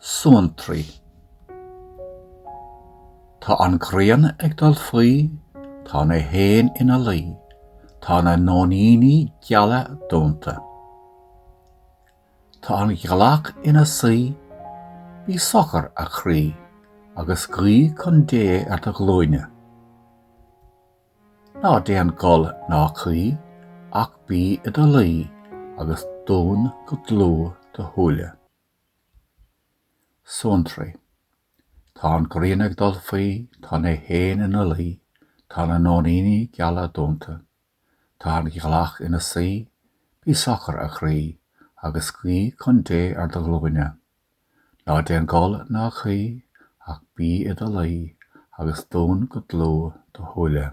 Suantraí. Tá an ghrian ag dul faoi, tá na héin ina luí, tá na nóiníní geala dúnta. Tá an ghealach ina suí, bí socair, a chroí, agus guí chun Dé ar do ghlúine. Ná déan gol ná caoi ach bí i do luí agus dún go dlúth do shúile. Suantraí. Tá an ghrian ag dul faoi, tá na héin ina luí, tá na nóiníní geala dúnta. Tá an ghealach ina suí, bí socair, a chroí, agus guí chun Dé ar do ghlúine. Ná déan gol ná caoi ach bí i do luí agus dún go dlúth do shúile.